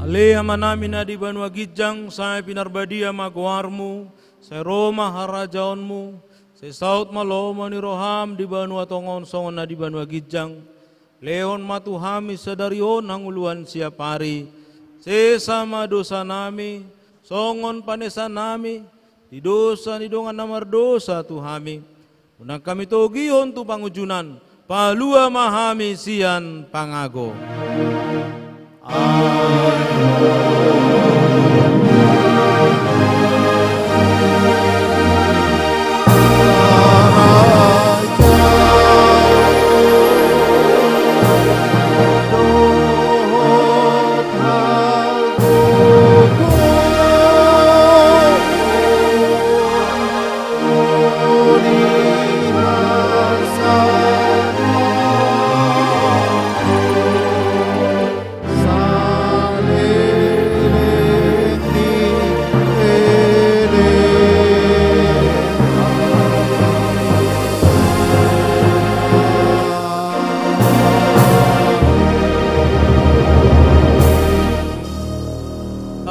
Ale Amanami na di banua ginjang, sai pinarbadia ma goarmu, sai ro ma harajaonmu, sai saut ma lomo ni roham di banua tonga on songon na di banua ginjang. Lehon ma tu hami sadari on hangoluan siapari. Sesa ma dosanami, songon panesanami di dosa ni dongan na mardosa tu hami. Unang hami togihon tu pangunjunan, palua ma hami sian pangago.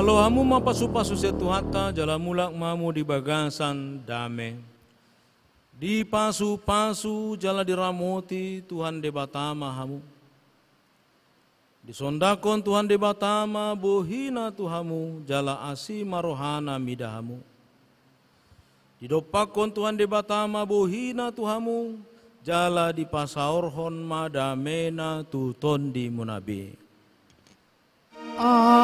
Jalo hamu ma pasupasu sian Tuhanta, jala mulak ma hamu di bagasan dame. Dipasupasu jala diramoti Tuhan Debata ma hamu. Disondangkon Tuhan Debata ma bohina tu hamu, jala asi ma rohana mida hamu. Didompakkon Tuhan Debata ma bohina tu hamu, jala dipasaorhon ma damena tu tondimuna be. Amen.